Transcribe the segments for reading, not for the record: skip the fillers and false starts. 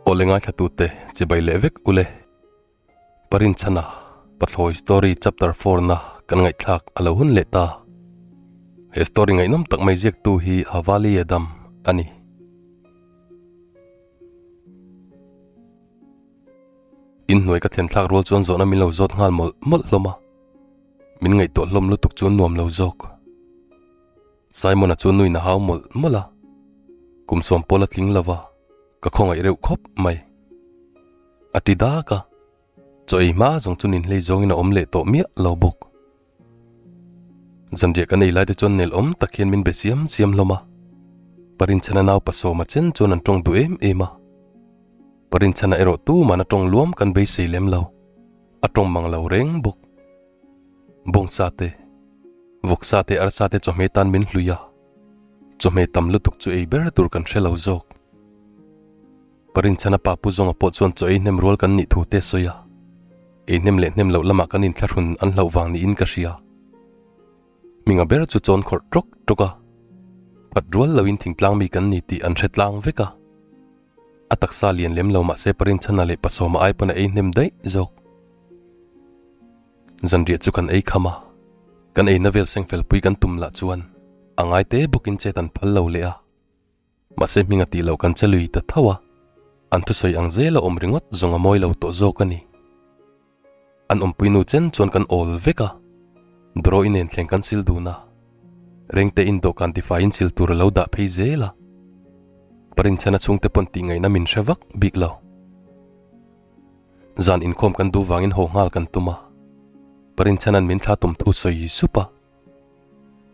Awle ngaithlatute chibai leh vek ule. Parinchhana Pathlawi Story Chapter 4 na kan ngaihthlak a lo hun leh ta. He story ngaihnawm tak mai ziaktu hi Havali Adam a ni. Inhnuai ka thlen thlak rual chuan zawhna min lo zawt nghal mawlh mawlh hlawm a. Min ngaihtuah hlawm lutuk chu nuam lo zawk. Simon-a chu nuin a hau mawlh mawlh a, kum sawm pawl a tling lova, ka khawngaih reuh khawp mai. A ti dak a, chaw ei hma zawng chu ninhlei zawngin a awm leh tawh miah lo bawk. Zanriah kan ei lai te chuan nel awm tak hian min be siam siam hlawm a, Parinchhana nau pasawma chen chuan an tawng duh em em a. Parinchhana erawh tuman a tawng luam kan beisei lem lo, a tawng mang lo reng bawk. Bawngsa te, vawksa te arsa te chawhmeh tan min hlui a, chawhmeh tam lutuk chu ei ber tur kan hre lo zawk. Parinchhana pa Pu Zawnga pawh chuan chaw ei hnem rual kan nih thu te a sawi a, ei hnem leh hnem loh lamah kan inthlahrun an hlauh vang niin ka hria. Hminga ber chu chawn khawrh tawk tawk a, phat rual loin thingtlang mi kan ni tih an hre tlang vek a. A taksa lian lem lo mahse Parinchhana leh Pasawma ai pawn a ei hnem daih zawk. Zanriah chu kan ei kham a, kan eina vel sengfel pui kan tum lah chuan a ngai te bawkin chet an phal lo leh a. Mahse hming a tih loh kan che lui ta tho a, an thusawi ang zel a awm ringawt zawng a mawi lo tawh zawk a ni. An awmpui nu chen chuan kan awl vek a, draw inen thleng kan sil dun a, rengte in dawhkan tifaiin sil tur a lo dah phei zel a. Parinchhana chhungte pawn tih ngaihna min hre vak bik lo. Zan inkhawm kan duh vangin haw nghal kan tum a, Parinchhana'n min thla tum thu sawi sup a.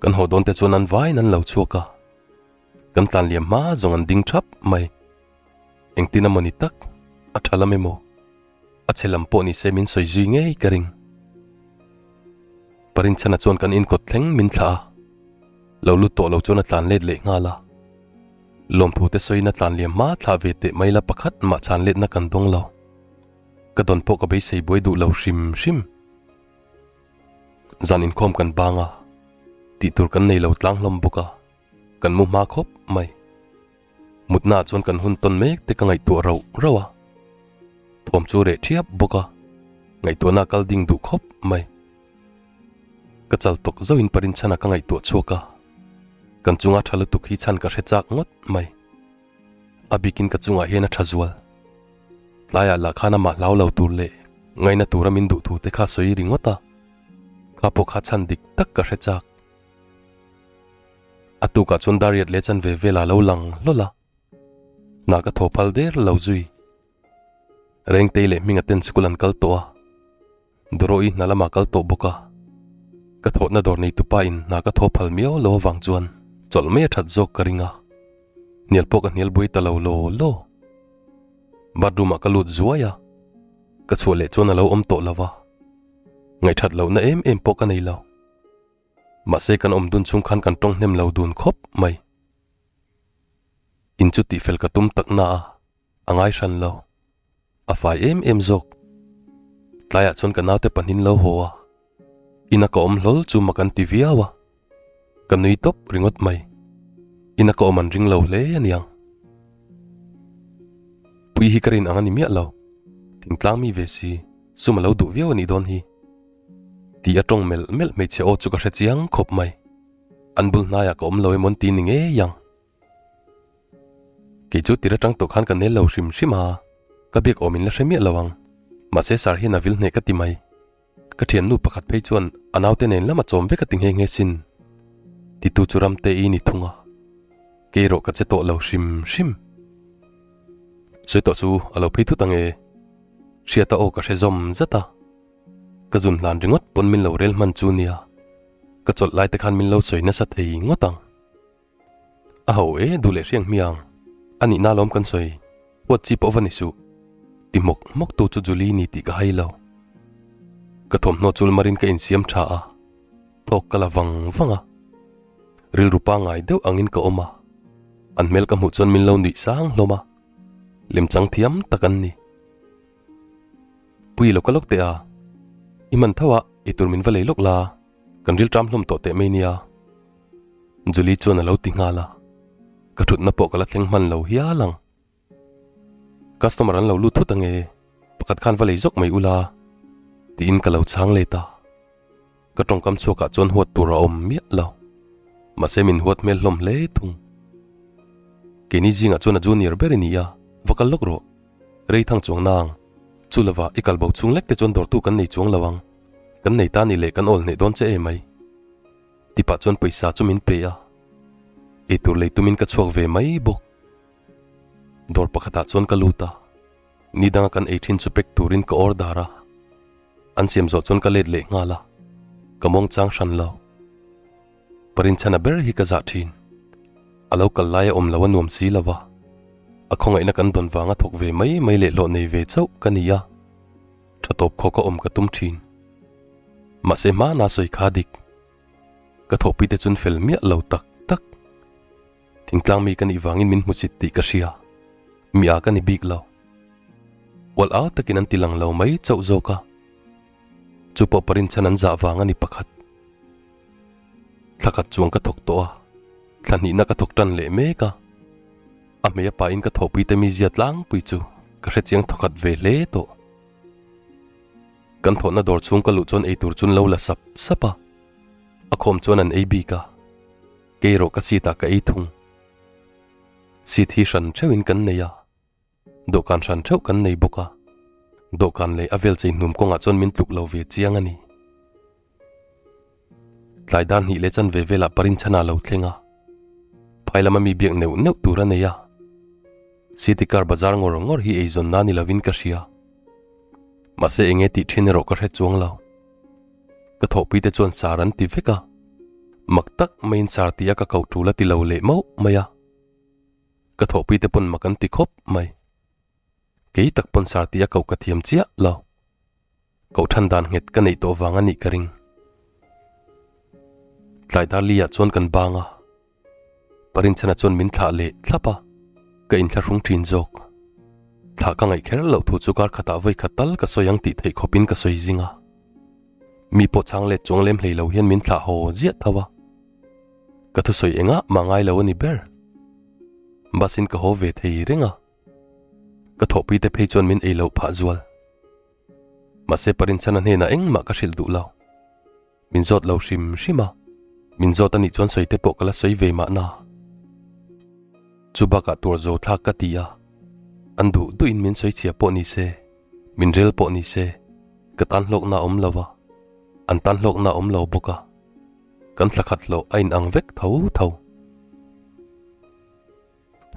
Kan haw dawn te chuan an vaiin an lo chhuak a. Kan tlan liam hma zawng an ding thap mai. Engtin emaw ni tak, a tha lam emaw, a chhe lam pawh ni se min sawi zui ngei ka ring. Parinchhana chuan kan inkawt thleng min thlah a, lo lut tawh lo chuan a tlan let leh nghal a. Lawmthu te sawiin a tlan liam hma thlah ve teh mai la pakhat mah chhan letna kan dawng lo. Ka dawn pawh ka beisei buai duh lo hrim hrim. Zan inkhawm kan bang a, tih tur kan nei lo tlang hlawm bawk a, kan mu hma khawp mai. Mutna ah chuan kan hun tawn mek te ka ngaihtuah rauh rauh a, thawm chu reh thiap bawk a, ngaihtuahna a kal ding duh khawp mai. Ka chal tawk zauhin Parinchhana ka ngaihtuah chhuak a, kan chunga tha lutuk hi chhan ka hre chak ngawt mai. A bikin ka chungah hian a tha zual. Tlaiah lah khan amah hlau lo tur leh ngaina tura min duh thu te kha sawi ringawt a, kha pawh kha chhan dik tak ka hre chak. A tukah chuan Dariat leh chan ve vel a lo lang hlawl a, hna ka thaw phal der lo zui. Rengtei leh Hminga ten school an kal tawh a, Doro-i hna lamah kal tawh bawk a, ka thawhna dawr neitupa in hna ka thaw phal miau lo avang chuan chawlh mai a that zawk ka ring a, hnial pawh ka hnial buai ta lo law law. Bathroom ah ka lut zuai a, ka chhuah leh chuan a lo awm tawh lo va, ngaihthat lohna em em pawh ka nei lo. Mahse kan awm dun chhung khan kan tawng hnem lo dun khawp mai. In chu tihfel ka tum tak na a, a ngai hran lo. A fai em em zawk. Tlaiah chuan ka naute pahnin lo haw a, ina ka awm hlawl chu mak an ti viau a. Ka nui tawp ringawt mai. Ina ka awm an ring lo hle aniang. Pui hi ka rin ang a ni miah lo. Thingtlang mi ve si, sum a lo duh viau a nih dawn hi. Tih a tawng melh melh hmeichhe aw chu ka hre chiang khawp mai. An bul hnaiah ka awm lo emaw an ti ni ngei ang. Kei chu tir atang tawh khan ka nel lo hrim hrim a, ka biak awm in la hre miah lo ang. Mahse sar hian a vil hneh ka ti mai. Ka thiannu pakhat phei chuan a naute nen lama chawm vek a ti nghe nghe sin. Titu chu Ramte i ni thung a, kei erawh ka che tawh lo hrim hrim. Sawi tawh chu a lo phei thut ang e. Hriata aw ka hre zawm zat a. Ka zun hlan ringawt pawn min lo rel hman chu nia, ka chawlh lai te khan min lo sawi nasa thei ngawt ang. A ho e duh leh hriang hmiang, a nihna lawm kan sawi, huat chi pawh va ni suh, ti hmawk hmawk tu chu Julie ni tih ka hai lo. Ka thawmhnaw chul marin ka insiam tha a, Thawk ka la vang vang a, rilru pangngai deuh angin ka awm a, an hmel ka hmuh chuan min lo nuih sang hlawm a, lemchang thiam tak an ni. Pui lo ka lawk teh a, i hman tho a, eitur min va lei lawk la, kan rilṭam hlawm tawh teh mai nia. Julie chuan a lo ti nghal a, ka ṭhutna pawh ka la thleng hman lo hial ang. Customer an lo lut thut ange, pakhat khan va lei zawk mai ula, tiin ka lo chhang let a. Ka tawngkam chhuakah chuan huat tur a awm miah lo. Mahse min huat hmel hlawm hle thung. Keini zingah chuan a junior ber i ni a, va kal lawk rawh. Rei thang chuang nang. Chu lova i kal bo chhung lek te chuan dawrtu kan nei chuang lo ang. Kan nei ta ni leh kan awl hneh dawn che emai. Tipah chuan pawisa chu min pe a. Eitur lei tumin ka chhuak ve mai bawk. Dawr pakhatah chuan ka lut a, ni danga kan ei thin chu pack turin ka order a, an siam zawh chuan ka let leh nghal a, ka mawng chang hran lo. Parinchhana ber hi ka zah thin, a lo kal lai a awm lo a nuam si lo va, a khawngaihna kan dawn vanga thawk ve mai mai leh hlawh nei ve chauh ka ni a, tha tawp khawk a awm ka tum thin. Mahse hmana sawi kha dik, ka thawhpui te chuan fel miah lo tak tak. Thingtlang mi ka nih vangin min hmusit tih ka hria. Mi a ka ni bik lo. Ual au takin an ti lang lo mai chauh zawk a. Chu pawh parin chhan an zah vang a ni pakhat. Thla khat chuang ka thawk tawh a, thla hnihna ka thawk tan leh mek a. A hmei a pahin ka thawhpui te mizia tlangpui chu ka hrechiang thawkhat ve hle tawh. Kan thawhna dawr chhung ka luh chuan eitur chu an lo la sap sap a. A khawm chuan an ei bik a. Kei erawh ka seat ah ka ei thung. Seat hi hran theuhin kan nei a, dawhkan hran theuh kan nei bawk a, dawhkan leh a vel chei hnum kawngah chuan min tluk lo ve chiang a ni. Tlai dar hnih leh chanve velah Parinchhana lo thleng a, phai lama mi biak neuh neuh tur a nei a, City car bazar ngawr ngawr hi eizawn na ni lovin ka hria. Mahse enge tih thin erawh ka hre chuang lo. Ka thawhpui te chuan sar an ti vek a, mak tak maiin sar tih a ka koh tul a ti lo leh mauh mai a. Ka thawhpui te pawn mak an ti khawp mai. Kei tak pawn sar tih a koh ka thiam chiah lo. Koh than dan nghet ka neih tawh vang a nih ka ring. Tlai dar li ah chuan kan bang a. Parinchhana chuan min thlah leh thlap a, ka inthlahrung thin zawk. Thlah ka ngaih kher loh thu chu kar khatah vawi khat tal ka sawi ang tih theih khawpin ka sawi zing a. Mi pawh chang let chuang lem hlei lo hian min thlah haw ziah tho a. Ka thusawi engah mah ngai lo a ni ber. Bus in ka haw ve thei reng a. Ka thawhpui te phei chuan min ei loh phah zual. Mahse Parinchhana hnenah engmah ka hrilh duh lo. Min zawt lo hrim hrim a, min zawt a nih chuan sawi te pawh ka la sawi ve mahna. Chu bakah tuar zo thlak ka ti a, an duh duhin min sawi chhia pawh ni se, min rel pawh ni se, ka tan hlawkna a awm lo va, an tan hlawkna a awm lo bawk a, kan thla khat hlawh a inang vek tho tho.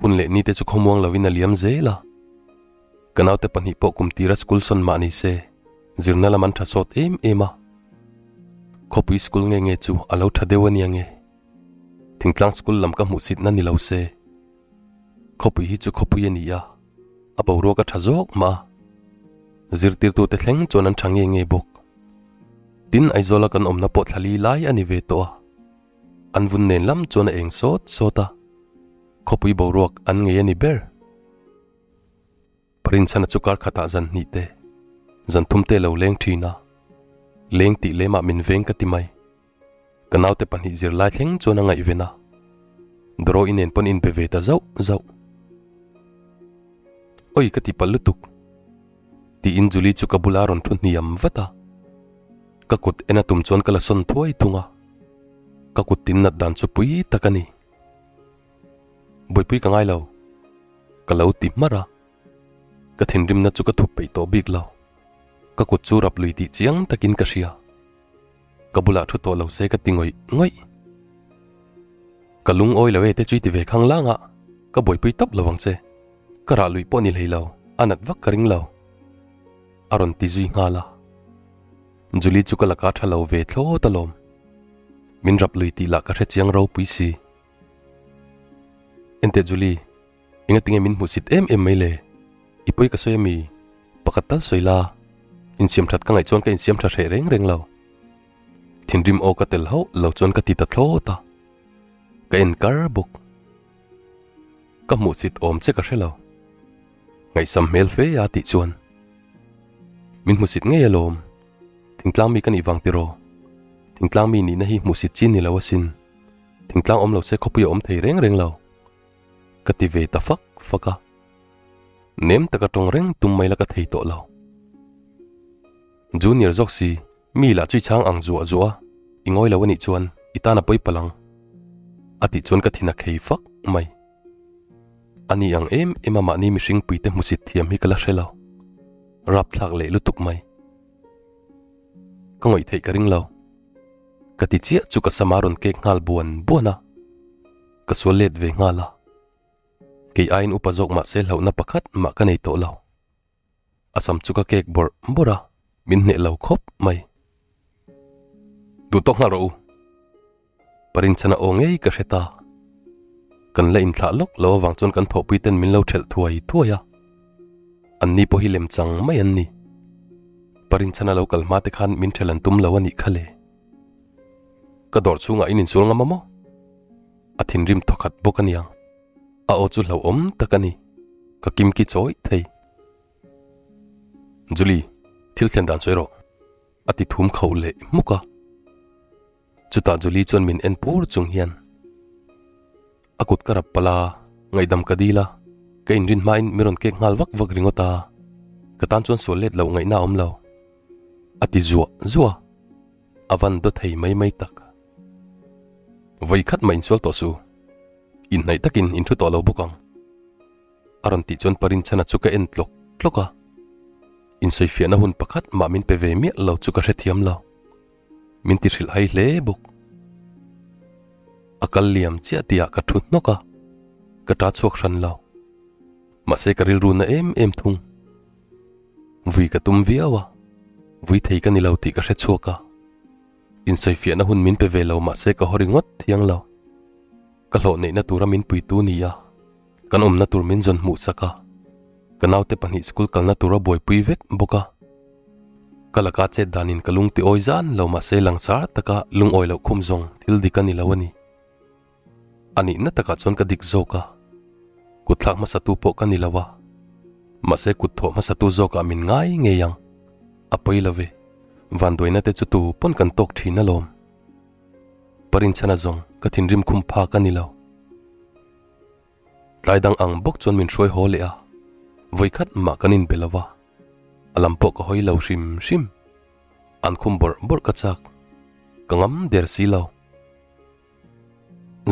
Hun leh ni te chu khawmuang lovin a liam zel a. Ka naute pahnih pawh kum tira school sawn mah ni se, zirna lam an tha sawt em em a. Khawpui school nge nge chu a lo tha deuh a nia nge. Thingtlang school lam ka hmuh sitna ni lo se. Khawpui hi chu khawpui a ni a, a boruak a tha zawk mah a. Zirtirtute thleng chuan an tha nge nge bawk. Tin, Aizawla kan awmna pawh thla li lai a ni ve tawh a. An vun nen lam chuan a eng sawt sawt a, khawpui boruak an ngei a ni ber. Parinchhana chu kar khatah zan hnih te, zan thum te lo leng thin a, leng tih lemah min veng ka ti mai. Ka naute pahnih zirlai thleng chuan a ngaihven a, Doro i nen pawn inbe ve ta zauh zauh. Oi ka ti palh lutuk. Tiin Julie chu ka bula rawn thu hniam vat a. Ka kut en a tum chuan ka la sawn thuai thung a. Ka kut tin nat dan chu pui tak a ni. Buaipui ka ngai lo. Ka lo ti hmarh a. Ka thinrimna chu ka thup peih tawh bik lo. Ka kut chu rap lui tih chiang takin ka hria. Ka bulah thu tawh lo se ka ti ngawih ngawih. Ka lungawi lo e te chu i ti ve khang lang a, ka buaipui tawp lo ang che. Ka rah luih pawh ni hlei lo, a nat vak ka ring lo. A rawn ti zui nghal a. Julie chu ka laka tha lo ve thlawt alawm. Min rap lui tih lah ka hre chiang ropui si. Enteh Julie, engatinge min hmuhsit em em mai le? I pawi ka sawi ami? Pakhat tal sawi la, insiam that ka ngaih chuan ka insiam tha hreh reng reng lo. Thinrim aw ka tel hauh lo chuan ka ti ta thlawt a, ka en kar bawk. Ka hmuhsit awm che ka hre lo. Ngaihsam hmel fe a tih chuan, Min hmusit ngei alawm, thingtlang mi ka nih vang tiraw? Thingtlang mi nihna hi hmuhsit chi ni lo asin, thingtlang awm lo se khawpui a awm thei reng reng lo, ka ti ve ta fak fak a. Nem taka tawng reng tum mai la ka thei tawh lo. Junior zawk si, mi lah chu i chhang ang zuah zuah a, i ngawi lo anih chuan i tan a pawi palh ang, a tih chuan ka thin a khei fak mai. A ni ang em em a mahni mihring puite hmusit thiam hi ka la hre lo. Rapthlak leh lutuk mai. Ka ngawih theih ka ring lo. Ka ti chiah chu ka sama rawn kek nghal buan buan a, ka sual let ve nghal a. Kei aiin upa zawk mahse hlauhna pakhat mah ka nei tawh lo. A sam chu ka kek bawrh bawrh a, min hneh lo khawp mai. Duh tawk nghal rawh u. Parinchhana aw ngei ka hre ta. Kan la inthlah lawk lo avang chuan kan thawhpui ten min lo thelh thuai thuai a. An ni pawh hi lem chang mai an ni. Parinchhana lo kal hma te khan min thelh an tum lo a nih kha le. Ka dawr chhungah in insual ngam a maw? A thinrim thawkhat bawk a niang. A aw chu hlauhawm tak a ni. Ka kimki chawih thei. Julie, thil thlen dan sawi rawh. A ti thum khauh leh hmuk a. Chutah Julie chuan min en pur chung hian a kut ka rap palh a, ngaihdam ka dil a, ka inrin hmain mi rawn kek nghal vak vak ringawt a, ka tan chuan sual let loh ngaihna a awm lo. A ti zuah zuah a, a van daw thei mai mai tak. Vawi khat mah insual tawh suh, inhnaih takin in thu tawh lo bawk ang. A rawn tih chuan Parinchhana chu ka en tlawk tlawk a, insawifiahna hun pakhat mah min pe ve miah lo chu ka hrethiam lo. Min ti hrilh hai hle bawk. A kal liam chiah tihah ka thu hnawk a, ka ta chhuak hran lo. Mahse ka rilru na em em thung. Vui ka tum viau a, vui thei ka ni lo tih ka hre chhuak a. Insawifiahna hun min pe ve lo mahse ka haw ringawt thiang lo. Ka hlawh neihna tura min puitu ni a. Kan awmna tur min zawn hmuh sak a, ka naute pahnih school kalna tura buaipui vek bawk a. Ka laka chet danin ka lung ti awi zan lo mahse langsar taka lungawi loh khum zawng thil dik a ni lo a ni. A nihna takah chuan ka dik zawk a, kut thlak hmasatu pawh ka ni lo a, mahse kut thawh hmasatu zawkah min ngai ngei ang. A pawi lo ve, vanduaina te chu tu pawn kan tawk thin alawm. Parinchhana zawng ka thinrim khum phak a ni lo. Tlai dang ang bawk chuan min hruai haw leh a, vawi khat mah kan inbe lo va, a lam pawh ka hawi lo hrim hrim. An khum bawrh bawrh ka chak, ka ngam der si lo.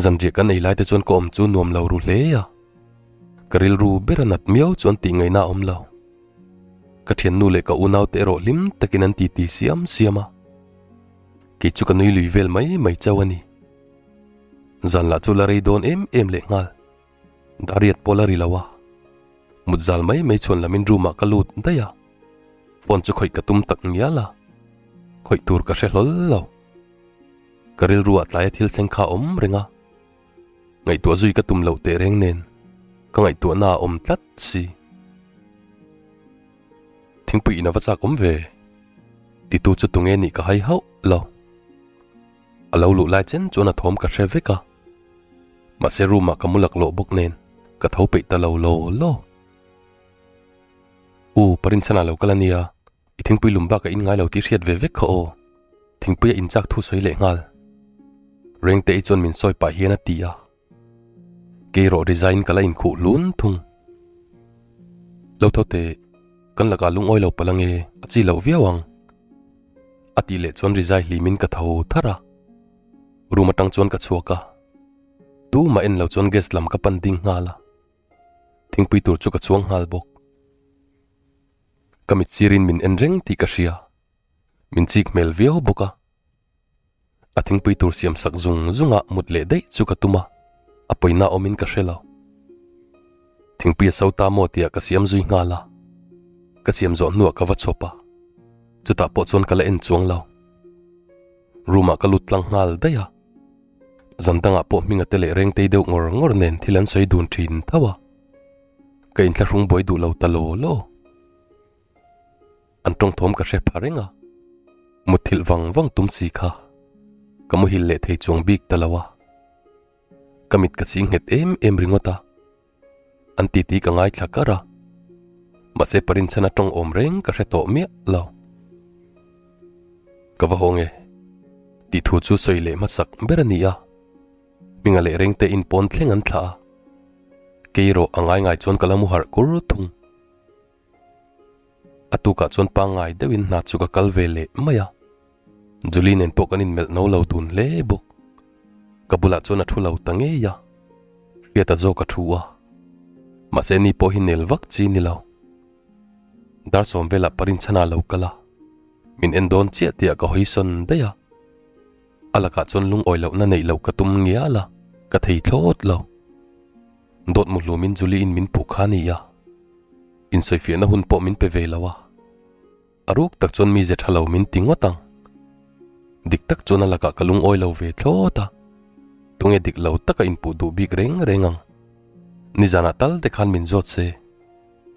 Zanriah kan ei lai te chuan ka awm chu nuam lo ru hle a, ka rilru ber a nat miau chuan tih ngaihna a awm lo. Ka thiannu leh ka unau te erawh hlim takin an titi siam siam a, kei chu ka nui lui vel mai mai chauh a ni. Zan lah chu la rei dawn em em leh nghal. Dariat pawh la ri lo a. Mut zal mai mai chhuan lamin room ah ka lut daih a. Phone chu khawih ka tum tak ngial a. Khawih tur ka hre hlawl lo. Ka rilru ah tlaia thil thleng kha a awm reng a. Ngaihtuah zui ka tum loh teh reng nen ka ngaihtuahna a awm tlat si. Thingpui in a va chak awm ve. Titu chu tunge nih ka hai hauh lo. A lo luh lai chen chuan a thawm ka hre vek a, mahse room ah ka mu laklawh bawk nen ka tho peih ta lo law law. U, Parinchhana lo kal a nia, i thingpui lum bak a in ngai lo tih hriat ve vek kha aw, thingpui a inchak thu sawi leh nghal. Rengte-i chuan min sawi pah hian a ti a. Kei rawh resign ka la inkhuh hlun thung. Lo tho teh, kan lakah lungawi lo palh ange, a chi loh viau ang. A tih leh chuan rizai hlimin ka tho tharh a. Room atang chuan ka chhuak a. Tumah en lo chuan gas lam ka pan ding nghal a. Thingpui tur chu ka chuang nghal bawk. Ka mit sirin min en reng tih ka hria. Min chik hmel viau bawk a. A thingpui tur siam sak zung zunga mut leh daih chu ka tum a, a pawina awmin ka hre lo. Thingpui a so ta maw tiah ka siam zui nghal a, ka siam zawh hnuah ka va chhawp a, chutah pawh chuan ka la en chuang lo. Room ah ka lut tlang nghal daih a, zan dangah pawh hminga te leh rengtei deuh ngawr ngawr nen thil an sawi dun thin tho a, ka inthlahrung buai duh lo ta law law. An tawngthawm ka hre pha reng a, mutthilh vang vang tum si kha. Ka muhil leh thei chuang bik ta lo a. Ka mit ka sing nghet em em ringawt a. An titi ka ngaithla kar a. Mahse Parinchhana tawng awm reng ka hre tawh miah lo. Ka va haw nge? Tih thu chu sawi leh hmasak ber a ni a. Hminga leh rengte in pawn thleng an thlah a. Kei erawh a ngai ngai chuan ka la mu harh kur thung. A tukah chuan pangngai deuhin hna chu ka kal ve leh mai a. Julie nen pawh kan inmelh no lo tun hle bawk. Ka bulah chuan a thu lo ta ngei a. Hriata zawk a thu a. Mahse ni pawh hi nel vak chi ni lo. Dar sawm velah Parinchhana lo kal a. Min en dawn chiah tihah ka hawi sawn daih a. A lakah chuan lungawi lohna neih loh ka tum ngial a, ka thei thlawt lo. Dawt muhlumin Julie in min puh kha a ni a, insawifiahna hun pawh min pe ve lo a. A ruk tak chuan mize tha lo min ti ngawt ang. Dik tak chuan a lakah ka lungawi lo ve thlawt a, tunge dik lo taka inpuh duh bik reng reng ang. Nizanah tal te khan min zawt se,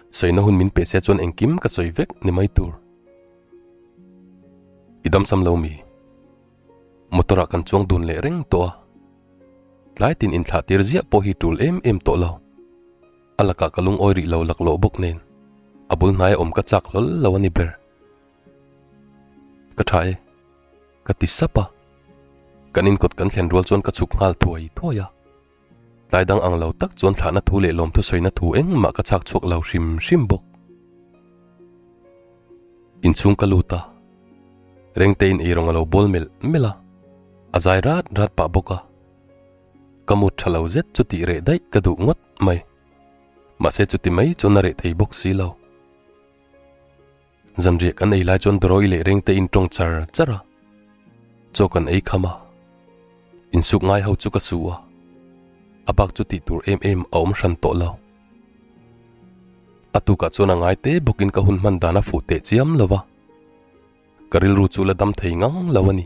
sawina hun min pe se chuan engkim ka sawi vek ni mai tur. I damsam lo mi? Motor ah kan chuang dun leh reng tawh a. Tlai tin inthlah tir ziah pawh hi tul em em tawh lo. A lakah ka lungawi rih lo laklawh bawk nen a bul hnaia awm ka chak hlawl lo a ni ber. Ka tha e, ka ti sap a. Kan inkawt kan thlen rual chuan ka chhuk nghal thuai thuai a. Tlai dang ang lo tak chuan thlahna thu leh lawmthu sawina thu engmah ka chhak chhuak lo hrim hrim bawk. Inchhung ka lut a, Rengtein eirawng a lo bawl melh melh a, a zai rat rat pah bawk a. Ka mut tha lo zet chu tih reh daih ka duh ngawt mai. Mahse chuti mai chuan a reh thei bawk si lo. Zanriah kan ei lai chuan Dawrawi leh Rengtein tawng char char a, chaw kan ei kham a. Insuk ngai ho chu ka su a, a bak chu tih tur em em a awm hran tawh lo. A tukah chuan a ngai te bawkin ka hun hman dan a fuh teh chiam lo va, ka rilru chu la dam thei ngang lo a ni.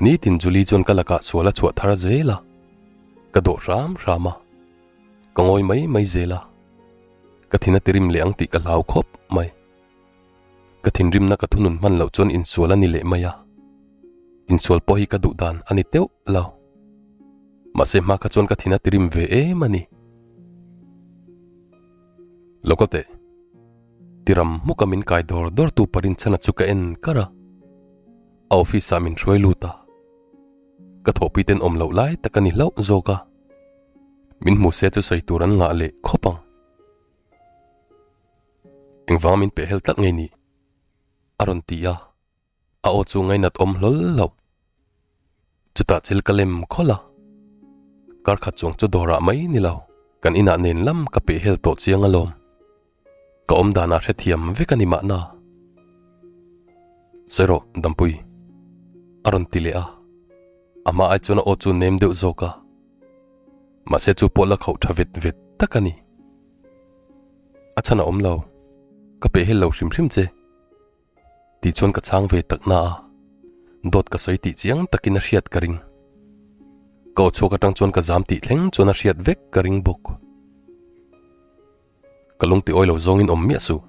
Nitin Julie chuan ka lakah sual a chhuah thar zel a, ka dawh hram hram a, ka ngawi mai mai zel a, ka thin a tirim leh ang tih ka hlau khawp mai. Ka thinrimna ka thunun hman loh chuan insual a ni leh mai a, insual pawh hi ka duh dan a ni teuh lo. Mahse hma kha chuan ka thin a tirim ve em a ni. Lo kal teh. Tiram hmuka min kai dawr dawr tu Parinchhana chu ka en kar a, a office ah min hruai lut a. Ka thawhpui ten awm loh lai tak a ni hlauh zawk a, min hmu se chu sawi tur an ngah leh khawp ang. Engvanga min peh hel tlat ngei ni? A rawn ti a, a aw chu ngainat awm hlawl lo. Chutah chil ka lem khawlh a, kar khat chuang chu dawrah mai ni lo, kan inah nen lam ka peh hel tawh chiang alawm. Ka awm danah hrethiam vek a ni mahna. Sawi rawh, Dampui. A rawn ti leh a, a hma ai chuan a aw chu nem deuh zawk a, mahse chu pawh la khauh tha vet vet tak a ni. A chhan a awm lo, ka peh hel lo hrim hrim che. Tih chuan ka chhang ve tak na a, dawt ka sawi tih chiang takin a hriat ka ring. Ka aw chhuak atang chuan ka zam tih thleng chuan a hriat vek ka ring bawk. Ka lung ti awi lo zawngin awm miah suh.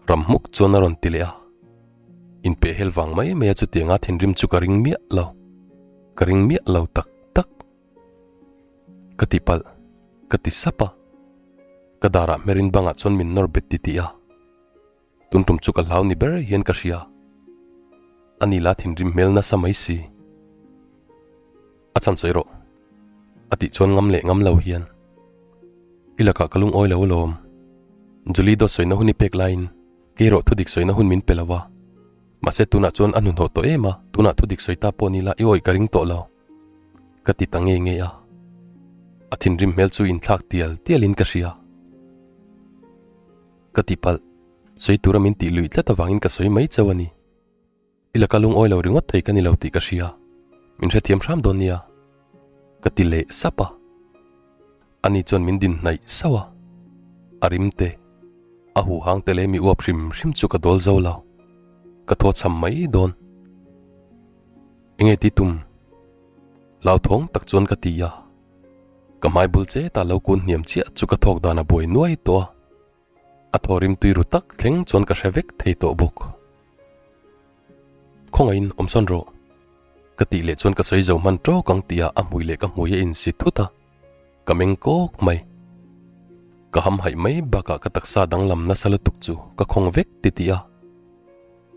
Ram hmuk chuan a rawn ti leh a, inpeh hel vang mai mai a chutianga thinrim chu ka ring miah lo, ka ring miah lo tak tak. Ka ti palh, ka ti sap a. Ka darah hmerin bangah chuan min nawr bet titih a. Tun tum chu ka hlau ni ber hian ka hria. A ni la thinrim hmel nasa mai si. A chhan sawi rawh. A tih chuan ngam leh ngam lo hian. I lakah ka lungawi lo alawm. Julie dawt sawina hun i pek laiin kei erawh thudik sawina hun min pe lo a. Mahse tunah chuan a hnuhnawh tawh em a, tunah thudik sawi ta pawh ni la i awih ka ring tawh lo. Ka ti ta nge nge a, a thinrim hmel chu inthlak tial tial in ka hria. Ka ti palh, sawi tura min tih luih tlat avangin ka sawi mai chauh a ni. I laka lungawi lo ringawt thei ka ni lo tih ka hria, min hrethiam hram dawn nia. Ka ti leh sap a, ani chuan min din hnaih sauh a, a rim te, a huhang te leh mi uap hrim hrim chu ka dawl zo lo, ka thaw chham mai dawn. Enge ti tum? Hlauthawng tak chuan ka ti a. Ka hmai bul chet a lo kun hniam chiah chu ka thawk dan a buai nuai tawh a. A thaw rim tui ru tak thleng chuan ka hre vek thei tawh bawk. Khawngaihin awm sawn rawh. Ka tih leh chuan ka sawi zo hman tawk ang tihah a hmui leh ka hmui a insi thut a, ka meng kawk mai. Ka hamhaih mai bakah ka taksa danglam nasa lutuk chu ka khawng vek titih a.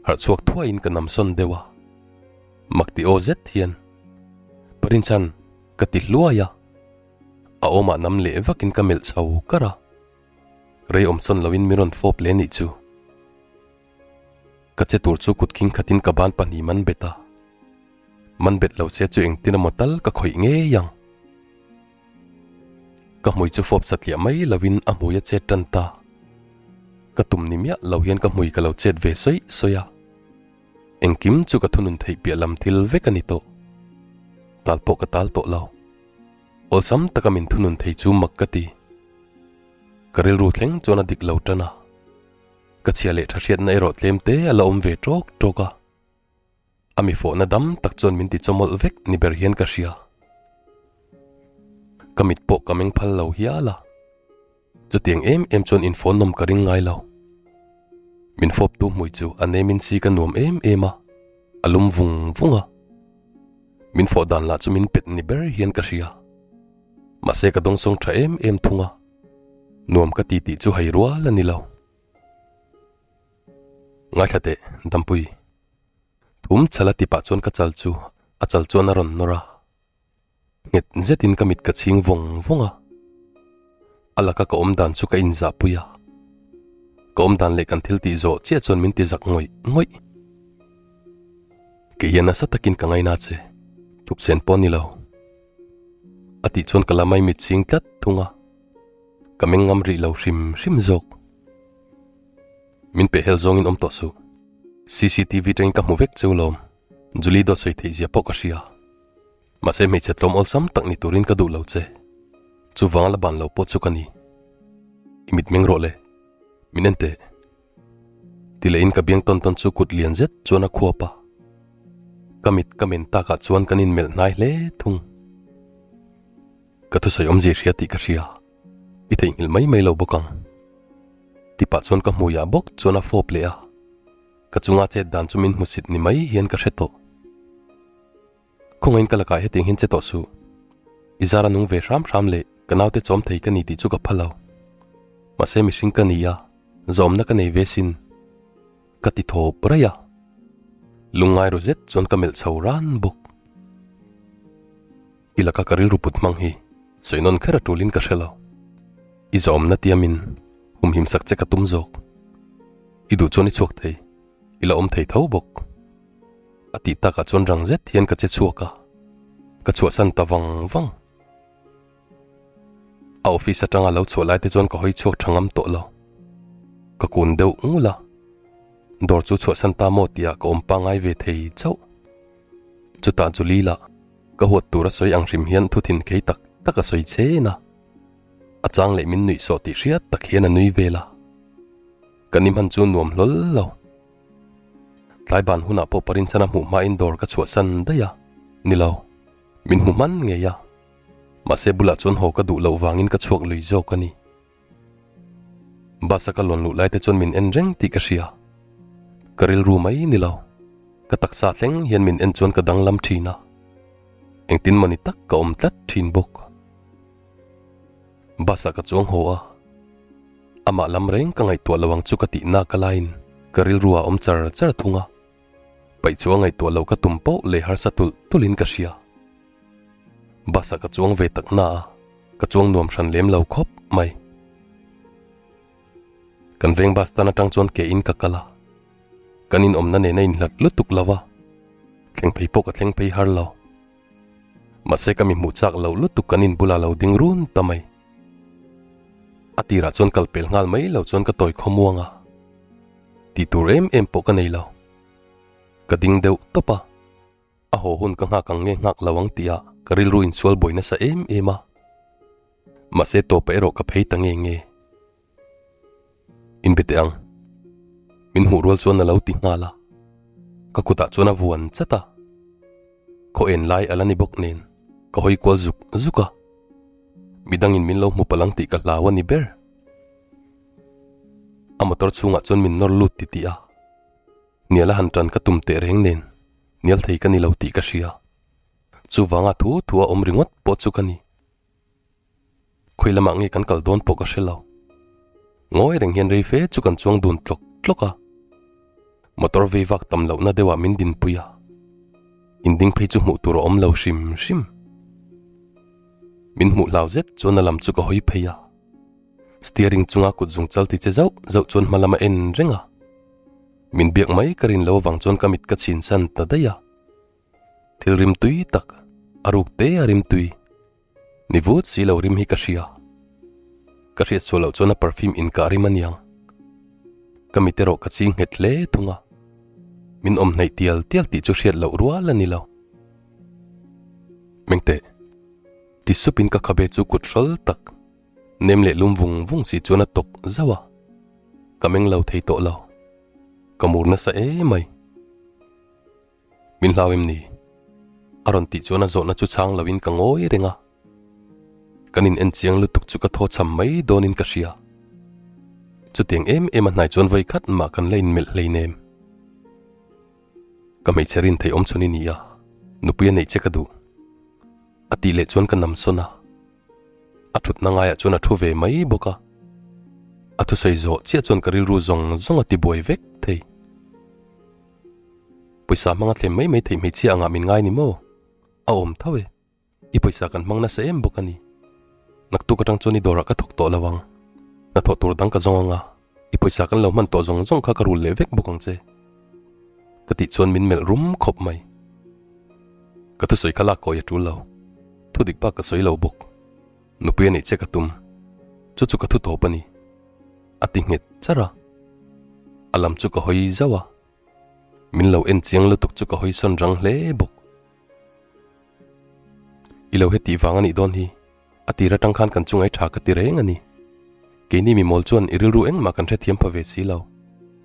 Harh chhuak thuaiin ka namsawn deuh a. Mak ti aw zet hian, Parinchan, ka ti hluai a. A awmah nam leh vakin ka melh chho kar a. Rei awmsawn loin min rawn fawp leh nih chu. Ka che tur chu kut khing khatin ka ban pahnih man bet a. Man bet lo se chu engtin emaw tal ka khawih ngei ang. Ka hmui chu fawp satliah mai lovin a hmui a chet tan ta. Ka tum ni miah lo hian ka hmui ka lo chet ve sawi sawi a. Engkim chu ka thunun theih piah lam thil vek a ni tawh. Tal pawh ka tal tawh lo. Awlsam taka min thunun thei chu mak ka ti. Ka rilru thleng chuan a dik lo tan a. Ka chhia leh tha hriatna erawh tlem te a la awm ve tawk tawk a. A mi fawhna dam tak chuan min ti chawmawlh vek ni ber hian ka hria. Ka mit pawh ka meng phal lo hial a. Chutiang em em chuan infawnawm ka ring ngai lo. Min fawptu hmui chu a nemin si ka nuam em em a, a lum vung vung a. Min fawh dan lah chu min pet ni ber hian ka hria. Mahse ka dawngsawng tha em em thung a. Nuam ka ti tih chu hai rual a ni lo. Ngaithla teh, Dampui. Thum chhala ti pah chuan ka chal chu a chal chuan a rawn nawr a. Nghet zetin ka mit ka chhing vawng vawng a. A laka ka awm dan chu ka inzahpui a. Ka awm dan leh kan thil tih zawh chiah chuan min ti zak ngawih ngawih. Kei hian nasa takin ka ngaina che, thupsen pawh a ni lo. A tih chuan ka la mai mit chhing tlat thung a, ka meng ngam rih lo hrim hrim zawk. Min pehhel zawngin awm tawh suh. Cctv tangin ka hmu vek cheu lawm, Julie dawt sawi theih zia pawh ka hria. Mahse hmeichhe tlawm awlsam tak ni turin ka duh lo che. Chuvanga la ban lo pawh chu ka ni. I mit meng rawh le. Min en teh. Ti lehin ka biang tawn tawn chu kut lian zet chuan a khuap a. Ka mit ka men takah chuan kan inmelh hnai hle thung. Ka thusawi awmzia hria tih ka hria. I theihnghilh mai mai lo bawk ang. Ti pah chuan ka hmuiah bawk chuan a fawp leh a. Ka chunga chet dan chu min hmusit ni mai hian ka hre tawh. Khawngaiin ka lakah hetiang hian che tawh suh. I zara nung ve hram hram leh ka naute chawm thei ka ni tih chu ka pha lo. Mahse mihring ka ni a, zawmna ka nei ve sin. Ka ti thawp raih a. Lungngai ru zet chuan ka melh chho ran bawk. I laka ka rilru put hmang hi sawi nawn kher a tulin ka hre lo. I zawmna tiamin humhim sak che ka tum zawk. I duh chuan i chhuak thei, i la awm thei tho bawk. A tih takah chuan rang zet hian ka che chhuak a, ka chhuahsan ta vang vang. A office atanga lo chhuah lai te chuan ka hawi chhuak tha ngam tawh lo. Ka kun deuh ngul a, dawr chu chhuahsan ta maw tihah ka awm pangngai ve thei chauh. Chutah Julie lah ka huat tur a sawi ang hrim hian thu thin khei tak tak a sawi chen a, a chang leh min nuih sawh tih hriat tak hian a nui vel a. Ka ni hman chu nuam hlawl lo. Tlai ban hunah pawh Parinchana hmuh hmain dawr ka chhuahsan daih a, ni lo, min hmu hman ngei a. Mahse bulah chuan haw ka duh loh vangin ka chhuak lui zawk a ni. Bus a ka lawn luh lai te chuan min en reng tih ka hria. Ka rilru mai ni lo, ka taksa thleng hian min en chuan ka danglam thin a. Engtin mawni tak ka awm tlat thin bawk. Bus ah ka chuang haw a, amah lam reng ka ngaihtuah lo ang chu ka tih nak a laiin ka rilru ah awm char char thung a, paih chu a ngaihtuah lo ka tum poh leh harsa tulh tulh in ka hria. Bus ah ka chuang ve tak na a, ka chuang nuam hran lem lo khawp mai. Kan veng bus stand atang chuan ke in ka kal a, kan inawmna nen a inhlat lutuk lo a, thleng phei pawh ka thleng phei har lo. Mahse ka mi hmuh chak loh lutuk kan in bulah lo ding run ta mai. A tirah chuan kal pel nghal mai lo chuan ka tawi khawmuang a. Tih tur em em pawh ka nei lo. Ka ding deuh tawp a. A haw hun ka nghak ang nge nghak lo ang tihah ka rilru insual buai nasa em em a. Mahse tawpah erawh ka phei ta nge nge. Inbe teh ang. Min hmuh rual chuan a lo ti nghal a. Ka kutah chuan a vuan chat a. Khaw en lai a la ni bawk nen ka hawi kual zuk zuk a. Midangin min lo hmu palh ang tih ka hlau a ni ber. A motor chhungah chuan min nawr lut titih a. Hnial a han tan ka tum teh reng nen hnial thei ka ni lo tih ka hria. Chuvanga thu thu a awm ringawt pawh chu ka ni. Khawi lamah nge kan kal dawn pawh ka hre lo. Ngawi reng hian rei fe chu kan chuang dun tlawk tlawk a. Motor vei vak tam lohna deuhah min dinpui a. Inding phei chu hmuh tur a awm lo hrim hrim. Min hmuh hlau zet chuan a lam chu ka hawi phei a. Steering chunga kut zung chal ti che zauh zauh chuan hma lam a en reng a. Min biak mai ka rin lo avang chuan ka mit ka chhin san ta daih a. Thil rim tui tak, a ruk te a rim tui. Ni vut si lo rim hi ka hria. Ka hriat sual loh chuan a perfume inkah rim a niang. Ka mit erawh ka ching nghet hle thung a. Min awm hnaih tial tial tih chu hriat loh rual a ni lo. Mengteh, ti supin ka khabe chu kut hrawl tak, nem leh lum vung vung si chuan a tawk zauh a. Ka meng lo thei tawh lo. Ka mur nasa emai. Min hlau em ni? A rawn tih chuan a zawhna chu chhang loin ka ngawi reng a. Kan in en chiang lutuk chu ka thaw cham mai dawnin ka hria. Chutiang em em a hnai chuan vawi khat mah kan la inmelh hleinem. Ka hmeichhe rin theih awm chhun i ni a, nupui a neih che ka duh. A tih leh chuan ka nam sawn a. A thutna ngaiah chuan a thu ve mai bawk a. A thusawi zawh chiah chuan ka rilru zawng zawng a tibuai vek thei. Pawisa hmanga thlem mai mai theih hmeichhia angah min ngai ni maw? A awm tho e. I pawisa kan hmang nasa em bawk a ni. Naktuk atang chuan i dawrah ka thawk tawh lo ang. Hnathawh tur dang ka zawng ang a, i pawisa kan lo hman tawh zawng zawng kha ka rul leh vek bawk ang che. Ka tih chuan min melh rum khawp mai. Ka thusawi kha lak kawi a tul lo. Thu dik bak ka sawi lo bawk. Nupui a neih che ka tum. Chu chu ka thu tawp a ni. A ti nghet char a. A lam chu ka hawi zauh a. Min lo en chiang lutuk chu ka hawi sawn rang hle bawk. I lo hetih vang a nih dawn hi, a tir atang khan kan chungai tha ka ti reng a ni. Keini mi mawl chuan i rilru engmah kan hrethiam pha ve si lo.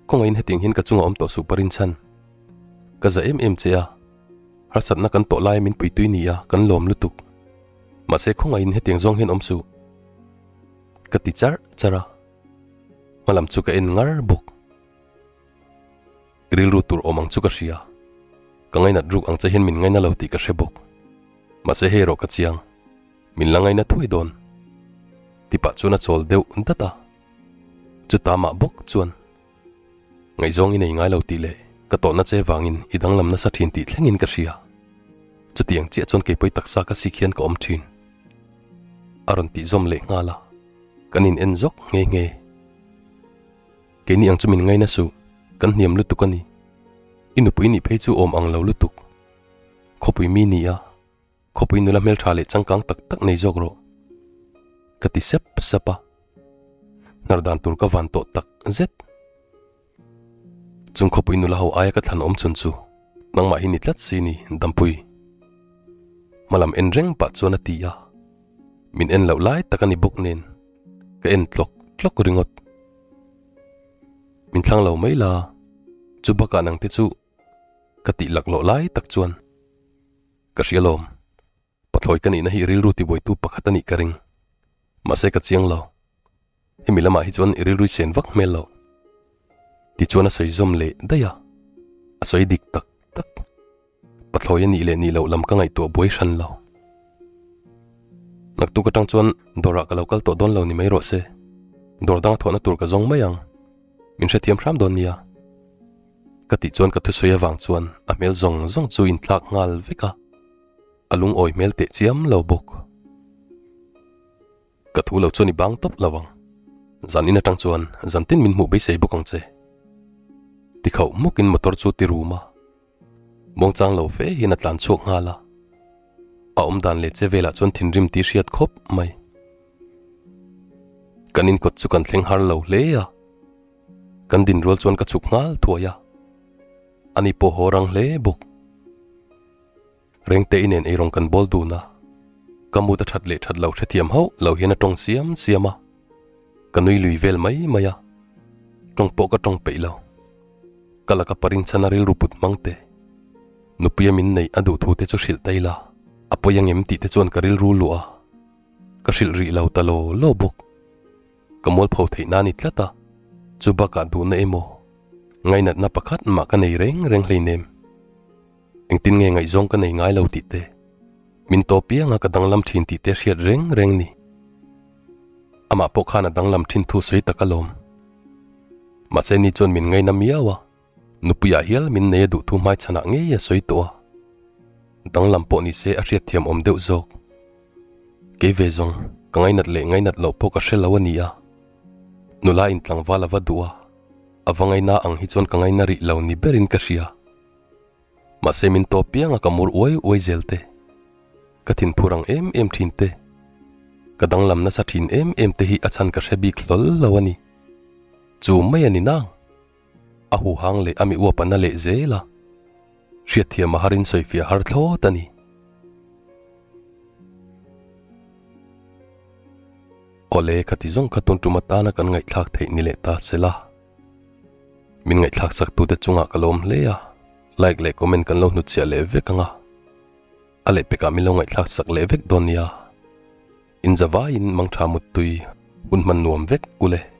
Kawngaiin hetiang hian ka chunga awm tawh suh parin chhan. Ka za em em che a, harsatna kan tawh laia min puitui ni a, kan lawm lutuk. Mahse kawngaiin hetiang zawng hian awm suh. Ka ti charh charh a, hmalam chu ka en ngar bawk. I rilru tur awm ang chu ka hria. Ka ngainat ruk ang che hian min ngaina lo tih ka hre bawk. Mahse hei erawh ka chiang. Min la ngaina thuai dawn. Ti pah chuan a chawl deuh dat a. Chuta mah bawk chuan ngaihzawng i nei ngai lo tih leh ka tawhna che vangin i danglam nasa thin tih thlengin ka hria. Chutiang chiah chuan keipawi taksa ka sik hian ka awm thin. A rawn tih zawm leh nghal a. Kan in en zawk nghe nghe. Keini ang chu min ngaina suh, kan hniam lutuk a ni. I nupui nih phei chu awm ang lo lutuk. Khawpui mi ni a, khawpui nula hmeltha leh changkang tak tak nei zawk rawh. Ka ti sep sep a, hnar dan tur ka van tawh tak zet. Chung khawpui nula ho aia ka thlan awm chhun chu nangmah hi ni tlat si ni, Dampui. Hmalam en reng pah chuan a ti a, min en loh lai tak a ni bawk nen ka en tlawk tlawk ringawt. Min thlang lo mai la, chu bakah nang te chu ka tih laklawh lai tak chuan ka hria lawm. Pathlawi ka nihna hi rilru tibuaitu pakhat a nih ka ring. Mahse ka chiang lo. Hemi lamah hi chuan i rilru i sen vak hmel lo. Tichuan a sawi zawm leh daih a, a sawi dik tak tak. Pathlawi a nih leh nih loh lam ka ngaihtuah buai hran lo. Naktuk atang chuan dawrah ka lo kal tawh dawn lo ni mai rawh se. Dawr danga thawhna tur ka zawng mai ang. Min hrethiam hram dawn nia. Ka tih chuan ka thusawi avang chuan a hmel zawng zawng chu inthlak nghal vek a. A lungawi hmel teh chiam lo bawk. Ka thu lo chuan i bang tawp lo ang. Zan in atang chuan zan tin min hmuh beisei bawk ang che. Tikhauh hmukin motor chu ti rum a. Muangchang lo fe hian a tlan chhuak nghal a. A awm dan leh che velah chuan thinrim tih hriat khawp mai. Kan inkawt chu kan thleng har lo hle a. Kan din rual chuan ka chhuk nghal thuai a. Ani pawh haw rang hle bawk. Rengte i nen eirawng kan bawl dun a, ka mut a that leh that lo hrethiam hauh lo hian a tawng siam siam a, ka nui lui vel mai mai a, tawng pawh ka tawng peih lo. Ka laka paring chhan a rilru put hmang te, nupuia min neih a duh thu te chu hrilh ta ila, a pawi angem tih te chuan ka rilru luah a, ka hrilh rih lo ta law law bawk. Ka mualpho theih na ni tlat a, chu bakah duhna emaw, ngainatna pakhat mah ka nei reng reng hleinem. Engtin nge ngaihzawng ka nei ngai lo tih te. Min tawp piang a ka danglam thin tih te hriat reng reng ni. Amah pawh khan a danglam thin thu sawi tak alawm. Mahse ni chuan min ngaina miau a, nupuiah hial min nei a duh thu hmaichhanah ngei a sawi tawh a. Danglam pawh ni se a hriatthiam awm deuh zawk. Kei ve zawng, ka ngainat leh ngainat loh pawh ka hre lo a ni a. Nula in tlangval a va duh a, a va ngaina ang hi chuan ka ngaina rih lo ni berin ka hria. Mahse min tawp piang a ka mur uai uai zel te. Ka thinphur ang em em thin te. Ka danglam nasa thin em em te hi a chhan ka hre bik hlawl lo a ni. Chu mai a ni nang. A huhang leh a mi uap a na leh zel a. Hriatthiam a harin sawifiah har thlawt a ni. Awle khati zawng kha tun tum atana kan ngaihthlak theih ni leh ta sela. Min ngaihthlak sak tute chungah ka lawm hle a, like leh comment kan lo hnutchhiah leh vek ang a, a lehpekah min lo ngaihthlak sak leh vek dawn nia. Inzavaiin mangtha muttui hun hman nuam vek ule.